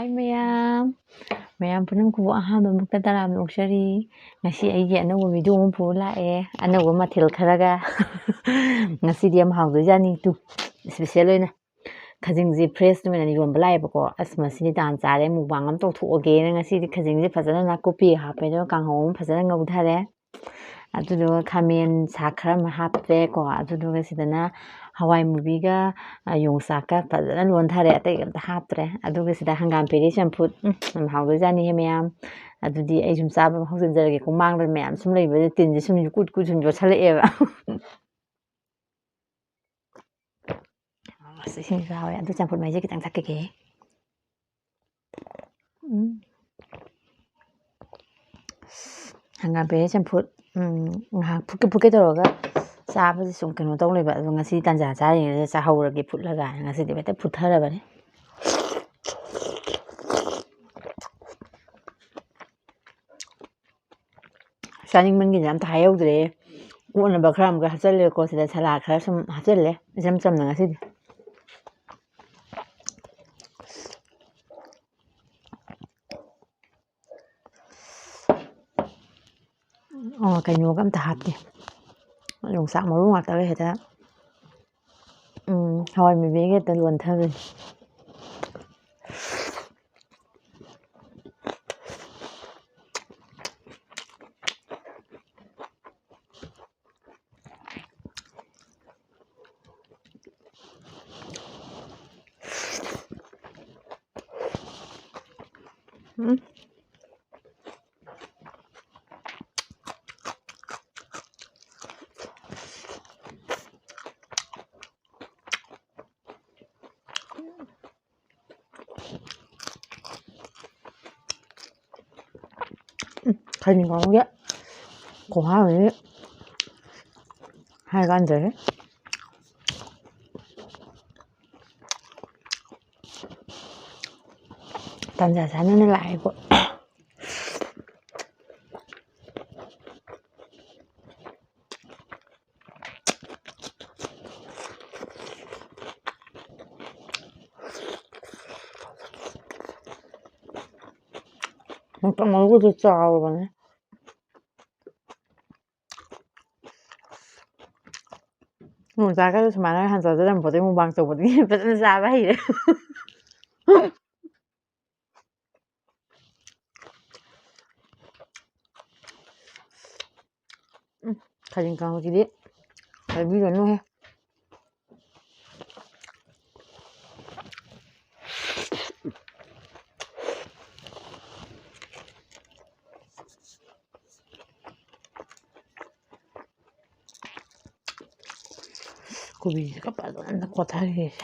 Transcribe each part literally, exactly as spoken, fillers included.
ꯍꯥꯏ ꯃꯌꯥꯝ, ꯃꯌꯥꯝ ꯄꯨꯝꯅꯃꯛꯄꯨ ꯑꯍꯥꯟꯕ ꯃꯛꯇ ꯇꯔꯥꯝꯅ ꯑꯣꯛꯆꯔꯤ꯫ ꯉꯁꯤ ꯑꯩꯒꯤ ꯑꯅꯧꯕ ꯚꯤꯗꯤꯑꯣ ꯑꯃ ꯄꯨꯔ ꯂꯥꯛꯑꯦ, ꯑꯅꯧꯕ ꯃꯊꯦꯜ ꯈꯔꯒ꯫ ꯉꯁꯤꯗꯤ ꯌꯥꯝ ꯍꯥꯎꯗꯣꯏꯖꯥꯠꯅꯤ꯫ ꯇꯨ, ꯏꯁꯄꯤꯁꯦꯜ ꯑꯣꯏꯅ ꯈꯖꯤꯡꯁꯦ ꯐ꯭ꯔꯦꯁ ꯑꯣꯏꯅ ꯌꯣꯟꯕ ꯂꯥꯛꯑꯦꯕꯀꯣ꯫ ꯑꯁ, ꯃꯁꯤꯗꯤ ꯇꯥꯟ ꯆꯥꯔꯦ, ꯃꯨꯛꯕꯥꯡ ꯑꯃ ꯇꯧꯊꯣꯛꯑꯒꯦꯅ ꯉꯁꯤꯗꯤ ꯈꯖꯤꯡꯁꯦ ꯐꯖꯅ ꯅꯥꯀꯨꯞꯄꯤ ꯍꯥꯞꯄꯦ, ꯑꯗꯨꯒ ꯀꯥꯡꯍꯧ ꯑꯃ ꯐꯖꯅ ꯉꯧꯊꯔꯦ꯫ ꯑꯗꯨꯗꯨꯒ ꯈꯥꯃꯦꯟ ꯁꯥꯛ ꯈꯔ ꯑꯃ ꯍꯥꯞꯄꯦꯀꯣ꯫ ꯑꯗꯨꯗꯨꯒ ꯁꯤꯗꯅ ꯍꯋꯥꯏ ꯃꯨꯕꯤꯒ, ꯑ, ꯌꯣꯡꯆꯥꯛꯀ ꯐꯖꯅ ꯂꯣꯟꯊꯔꯦ, ꯑꯇꯩ ꯑꯝꯇ ꯍꯥꯞꯇ꯭ꯔꯦ꯫ ꯑꯗꯨꯒ ꯁꯤꯗ ꯍꯪꯒꯥꯝ ꯄꯦꯔꯦ ꯆꯝꯐꯨꯠ꯫ ꯎꯝ, ꯌꯥꯝ ꯍꯥꯎꯗꯣꯏꯖꯥꯠꯅꯤꯍꯦ ꯃꯌꯥꯝ꯫ ꯑꯗꯨꯗꯤ ꯑꯩ ꯁꯨꯝ ꯆꯥꯕ ꯍꯧꯖꯤꯟꯖꯔꯒꯦꯀꯣ꯫ ꯃꯥꯡꯗ ꯃꯌꯥꯝ ꯁꯨꯝ ꯂꯩꯕꯗ ꯇꯤꯟꯁꯦ ꯁꯨꯝ ꯌꯨꯀꯨꯠ ꯀꯨꯠ ꯁꯨꯝ ꯌꯣꯠꯁꯜꯂꯛꯑꯦꯕ꯫ ꯑꯁ, ꯏꯁꯤꯡꯁꯨ ꯍꯥꯎꯋꯦ꯫ ꯑꯗꯨ ꯆꯝꯐꯨꯠ ꯃꯍꯤꯁꯦ ꯈꯤꯇꯪ ꯊꯛꯈꯤꯒꯦ꯫ ꯎꯝ꯫ ꯍꯪꯒꯥꯝ ꯄꯦꯔꯦ ꯆꯝꯐꯨꯠ, ꯎꯝ, ꯉꯥꯏꯍꯥꯛ ꯐꯨꯠꯀꯦ ꯐꯨꯠꯀꯦ ꯇꯧꯔꯒ ꯆꯥꯕꯁꯦ ꯁꯨꯝ ꯀꯩꯅꯣ ꯇꯧ ꯂꯩꯕ꯫ ꯑꯗꯣ ꯉꯁꯤ ꯇꯥꯟꯖꯥ ꯆꯥꯔꯤꯉꯩꯗ ꯆꯥꯍꯧꯔꯒꯦ ꯐꯨꯠꯂꯒ꯫ ꯉꯁꯤꯗꯤ ꯍꯦꯛꯇ ꯐꯨꯠꯊꯔꯕꯅꯤ꯫ ꯆꯥꯅꯤꯡꯃꯟꯒꯤꯗꯅ ꯑꯝꯇ ꯍꯥꯏꯍꯧꯗ꯭ꯔꯦ꯫ ꯀꯣꯠꯅꯕ ꯈꯔ ꯑꯃꯨꯛꯀ ꯍꯥꯞꯆꯜꯂꯦꯀꯣ꯫ ꯁꯤꯗ ꯁꯂꯥꯗ ꯈꯔ ꯁꯨꯝ ꯍꯥꯞꯆꯜꯂꯦ, ꯏꯆꯝ ꯆꯝꯅ ꯉꯁꯤꯗꯤ꯫ ꯑꯣ, ꯀꯩꯅꯣꯒ ꯑꯝꯇ ꯍꯥꯞꯇꯦ꯫ ꯌꯣꯡꯆꯥꯛ ꯃꯔꯨ ꯉꯥꯛꯇꯒ ꯍꯦꯛꯇ, ꯎꯝ, ꯍꯋꯥꯏ ꯃꯨꯕꯤꯒ ꯍꯦꯛꯇ ꯂꯣꯟꯊꯕꯅꯤ꯫ ꯎꯝ꯫ ꯎꯝ, ꯈꯖꯤꯡ ꯀꯥꯡꯉꯧꯁꯦ ꯈꯨꯍꯥꯎ ꯑꯃꯅꯤ꯫ ꯍꯥꯏ ꯀꯥꯟꯗꯦ꯫ ꯇꯟꯖꯥ ꯆꯥꯅꯅ ꯂꯥꯛꯑꯦꯀꯣ꯫ ꯌꯣꯡꯆꯥꯛ ꯃꯔꯨꯒꯗꯣ ꯆꯥꯎꯔꯕꯅꯦ꯫ ꯌꯣꯡꯆꯥꯛꯀꯗꯣ ꯁꯨꯃꯥꯏꯅ ꯍꯥꯟ ꯆꯥꯖꯔꯝꯕꯗꯩ ꯃꯨꯛꯕꯥꯡ ꯇꯧꯕꯗꯒꯤ ꯐꯖꯅ ꯆꯥꯕ ꯍꯩꯔꯦ꯫ ꯎꯝ, ꯈꯥꯖꯤꯡ ꯀꯥꯡꯍꯧꯁꯤꯗꯤ ꯍꯥꯏꯕꯤꯔꯅꯨꯍꯦ꯫ ꯀꯣꯕꯤꯁꯤꯒ ꯐꯖꯅ ꯀꯣꯊꯔꯦꯁꯦ꯫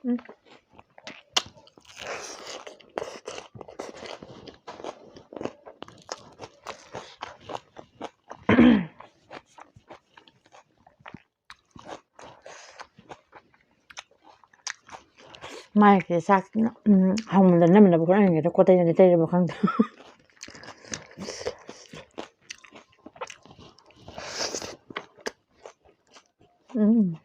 ꯎꯝ꯫ ꯃꯥꯏꯁꯦ ꯆꯥꯛꯁꯤꯅ, ꯎꯝ, ꯍꯥꯎꯃꯟꯗꯅ ꯅꯝꯅꯕ ꯍꯣꯠꯅꯔꯤꯉꯩꯗ ꯀꯣꯇꯩꯅꯗꯤ ꯇꯩꯔꯕ ꯈꯪꯗꯦ꯫ ꯎꯝ꯫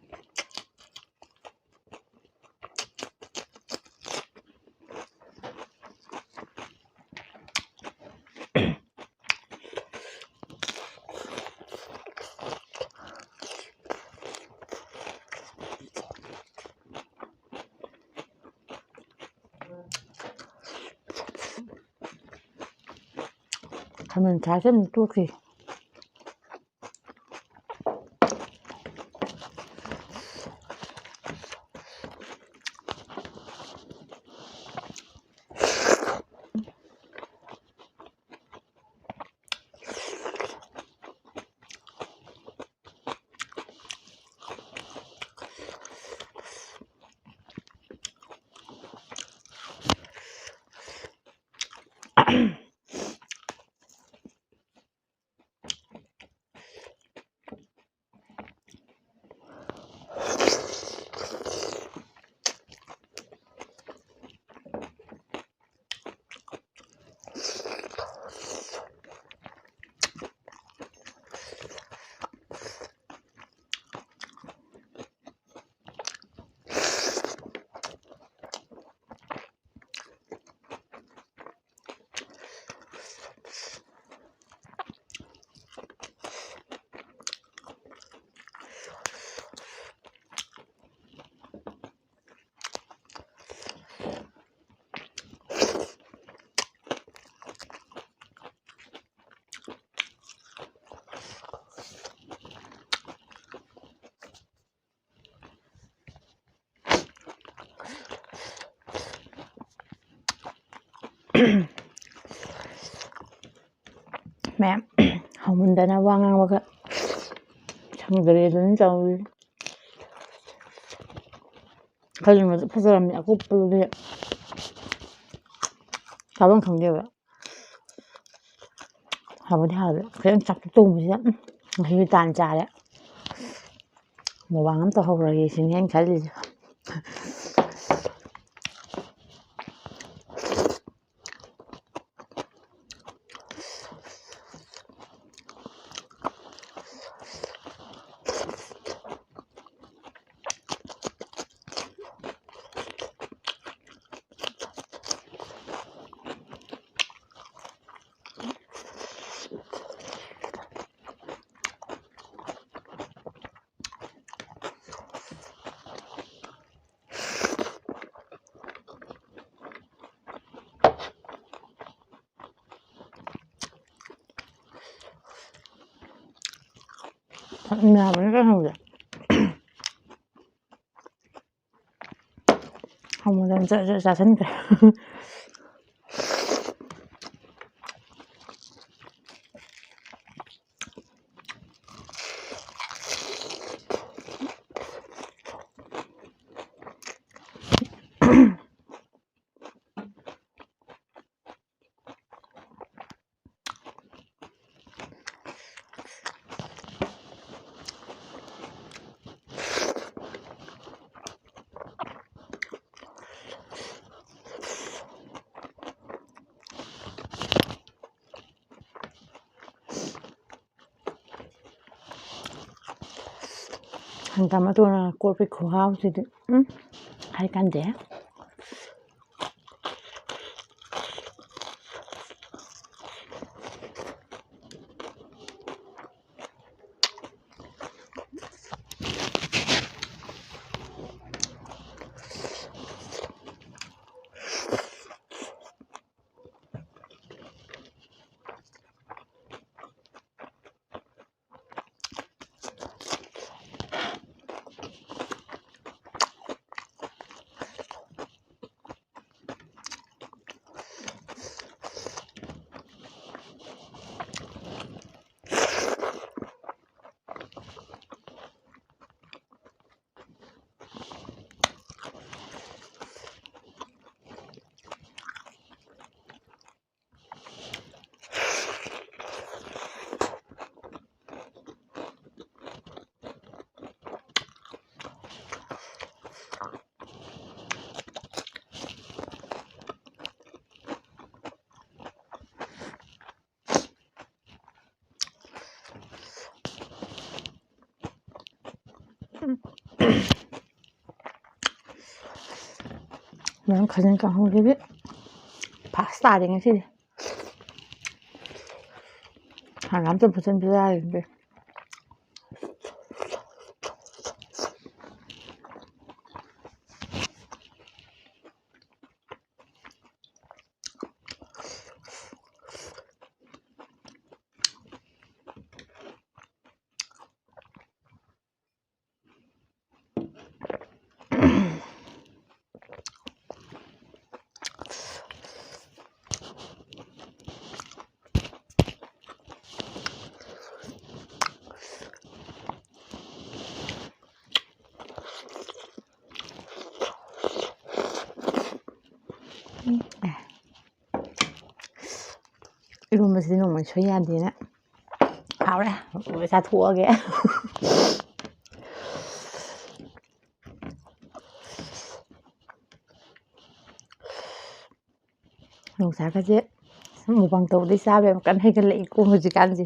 ꯈꯥꯃꯦꯟ ꯊꯥꯁꯦ ꯑꯃꯨꯛ ꯇꯣꯛꯈꯤ꯫ ꯃꯌꯥꯝ ꯍꯥꯎꯃꯟꯗꯅ ꯋꯥ ꯉꯥꯡꯕꯒ ꯁꯪꯗ꯭ꯔꯦ ꯑꯗꯨꯅ ꯇꯧꯔꯤ꯫ ꯈꯖꯤꯡꯒꯁꯨ ꯐꯖꯔꯝꯃꯦ ꯑꯀꯨꯞꯄꯗꯨꯗꯤ ꯆꯥꯐꯝ ꯈꯪꯗꯦꯕ꯫ ꯍꯥꯎꯕꯗꯤ ꯍꯥꯎꯋꯦ꯫ ꯈꯤꯇꯪ ꯆꯥꯛꯇ ꯇꯣꯡꯕꯁꯤꯗ, ꯎꯝ, ꯉꯁꯤꯗꯤ ꯇꯥꯟ ꯆꯥꯔꯦ꯫ ꯃꯨꯛꯕꯥꯡ ꯑꯃ ꯇꯧꯍꯧꯔꯒꯦ ꯁꯤꯅꯤ ꯑꯩꯅ ꯈꯜꯂꯤꯁꯦ꯫ ꯅꯥꯕꯅ ꯀꯩ ꯈꯪꯗꯦ꯫ ꯍꯥꯎꯃꯟꯗꯅ ꯖꯔ ꯖꯔ ꯆꯥꯁꯤꯟꯈ꯭ꯔꯦ꯫ ꯍꯪꯒꯥꯝ ꯃꯇꯣꯟꯅ ꯀꯣꯠꯄꯩ ꯈꯨꯍꯥꯎꯁꯤꯗꯤ, ꯎꯝ, ꯍꯥꯏ ꯀꯥꯟꯗꯦ꯫ ꯃꯌꯥꯝ ꯈꯥꯖꯤꯟ ꯀꯥꯡꯍꯧꯁꯤꯗꯤ ꯐꯥꯁ ꯇꯥꯔꯦ ꯉꯁꯤꯗꯤ꯫ ꯍꯪꯒꯥꯝ ꯆꯝꯐꯨꯠ ꯆꯝꯐꯨꯠ ꯆꯥꯔꯤꯁꯤꯗꯤ꯫ ꯏꯔꯣꯝꯕꯁꯤꯗꯤ ꯅꯣꯡꯃꯩ ꯁꯣꯏ ꯌꯥꯗꯦꯅ꯫ ꯍꯥꯎꯔꯦ꯫ ꯂꯣꯏ ꯆꯥꯊꯣꯛꯑꯒꯦ꯫ ꯌꯣꯡꯆꯥꯛꯀꯁꯦ ꯃꯨꯛꯕꯥꯡ ꯇꯧꯕꯗꯩ ꯆꯥꯕ ꯌꯥꯝ ꯀꯟꯅ ꯍꯩꯒꯠꯂꯛꯏꯀꯣ ꯍꯧꯖꯤꯛꯀꯥꯟꯁꯦ꯫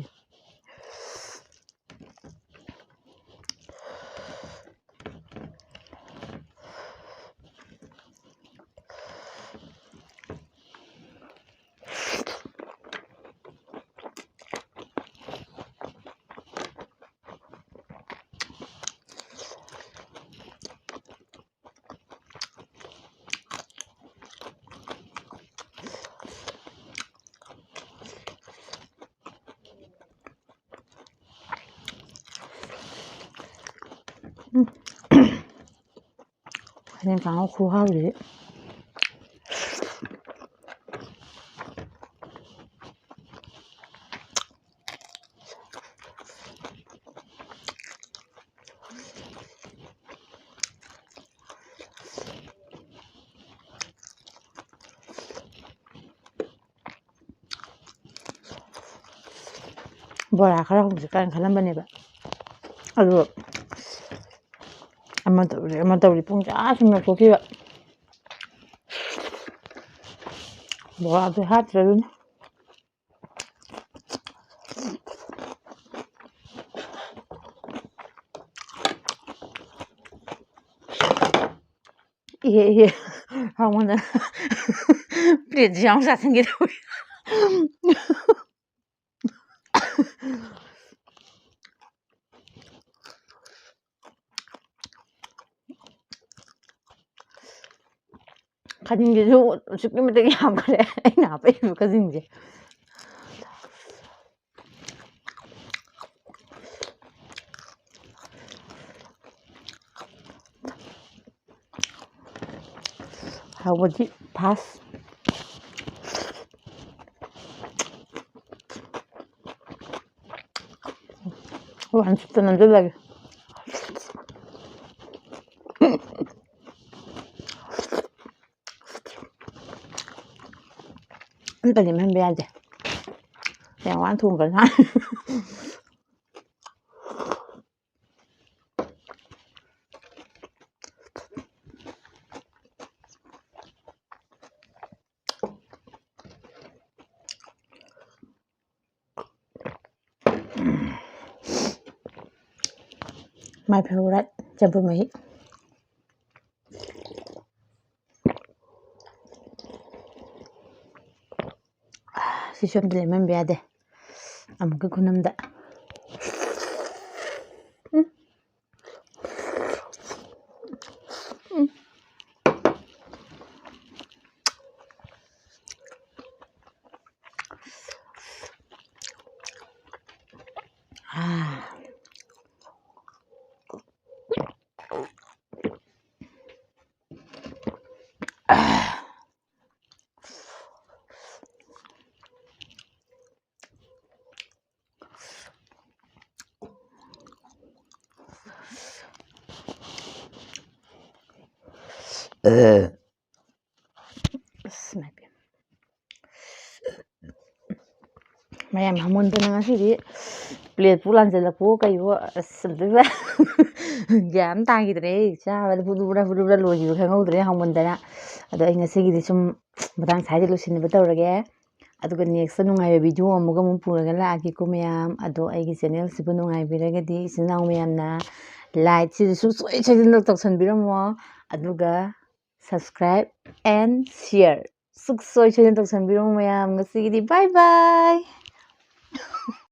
ꯌꯦꯟ ꯀꯥꯡꯉꯧ ꯈꯨꯍꯥꯎꯁꯤꯗꯤ꯫ ꯕꯣꯔꯥ ꯈꯔ ꯍꯧꯁꯤꯔꯥꯅ ꯈꯜꯂꯝꯕꯅꯦꯕ, ꯑꯗꯣ ꯑꯃ ꯇꯧꯔꯤ, ꯑꯃ ꯇꯧꯔꯤ, ꯄꯨꯡꯁꯦ ꯑꯥ ꯁꯨꯝ ꯌꯧꯊꯣꯛꯈꯤꯕ꯫ ꯕꯣꯔꯥꯗꯤ ꯍꯥꯞꯇ꯭ꯔꯦ ꯑꯗꯨꯅ꯫ ꯏꯍꯦ, ꯏꯍꯦ, ꯍꯥꯎꯃꯟꯗꯅ ꯄ꯭ꯂꯦꯠꯁꯤ ꯌꯥꯝ ꯆꯥꯁꯤꯟꯒꯦ ꯇꯧꯋꯤ꯫ ꯈꯥꯖꯤꯡꯁꯤꯁꯨ ꯑꯁꯨꯛꯀꯤ ꯃꯇꯤꯛ ꯌꯥꯝꯈ꯭ꯔꯦ ꯑꯩꯅ ꯍꯥꯞꯄꯛꯏꯕ ꯈꯥꯖꯤꯡꯁꯦ꯫ ꯍꯥꯎꯕꯗꯤ ꯐꯥꯁ꯫ ꯋꯥꯟ ꯁꯨꯠꯇ ꯅꯝꯁꯤꯜꯂꯒꯦ꯫ ꯑꯝꯇ ꯂꯦꯝꯍꯟꯕ ꯌꯥꯗꯦ꯫ ꯌꯥꯝ ꯋꯥꯅ ꯊꯣꯡꯈ꯭ꯔꯖꯥꯠꯅꯤ꯫ My favorite ꯆꯝꯐꯨꯠ ꯃꯍꯤ꯫ ꯁꯤꯁꯨ ꯑꯝꯇ ꯂꯦꯝꯍꯟꯕ ꯌꯥꯗꯦ ꯑꯃꯨꯛꯀꯤ ꯈꯨꯅꯝꯗ꯫ ꯎꯝ꯫ ꯎꯝ꯫ ꯑꯥ꯫ ꯑꯁ, ꯏꯃꯥꯏ ꯄꯦꯝꯃ꯫ ꯃꯌꯥꯝ ꯍꯥꯃꯨꯟꯗꯅ ꯉꯁꯤꯗꯤ ꯄ꯭ꯂꯦꯠꯄꯨ ꯂꯥꯟꯖꯜꯂꯛꯄꯣ ꯀꯩꯕꯣ, ꯑꯁ, ꯑꯝꯇꯣꯏꯕ꯫ ꯒ꯭ꯌꯥꯟ ꯑꯃ ꯇꯥꯈꯤꯗ꯭ꯔꯦ꯫ ꯆꯥꯕꯗ ꯐꯨꯗꯨ ꯐꯨꯗꯥ ꯐꯨꯗꯨ ꯐꯨꯗꯥ ꯂꯣꯏꯈꯤꯕ ꯈꯪꯍꯧꯗ꯭ꯔꯦ ꯍꯥꯃꯨꯟꯗꯅ꯫ ꯑꯗꯣ ꯑꯩ ꯉꯁꯤꯒꯤꯗꯤ ꯁꯨꯝ ꯃꯇꯥꯡ ꯁ꯭ꯋꯥꯏꯗ ꯂꯣꯏꯁꯤꯟꯅꯕ ꯇꯧꯔꯒꯦ꯫ ꯑꯗꯨꯒ next ꯅꯨꯡꯉꯥꯏꯕ video ꯑꯃꯒ ꯑꯃꯨꯛ ꯄꯨꯔꯒ ꯂꯥꯛꯑꯒꯦꯀꯣ ꯃꯌꯥꯝ꯫ ꯑꯗꯣ ꯑꯩꯒꯤ channelꯁꯤꯕꯨ ꯅꯨꯡꯉꯥꯏꯕꯤꯔꯒꯗꯤ ꯏꯆꯤꯟ ꯏꯅꯥꯎ ꯃꯌꯥꯝꯅ likeꯁꯤꯁꯨ ꯁꯨꯡꯁꯣꯏ ꯁꯣꯏꯗꯅ ꯇꯧꯁꯟꯕꯤꯔꯝꯃꯣ꯫ ꯑꯗꯨꯒ subscribe and share ꯁꯨꯡꯁꯣꯏ ꯁꯣꯏꯗꯅ ꯇꯧꯁꯟꯕꯤꯔꯝꯃꯣ ꯃꯌꯥꯝ꯫ ꯉꯁꯤꯒꯤꯗꯤ bye bye꯫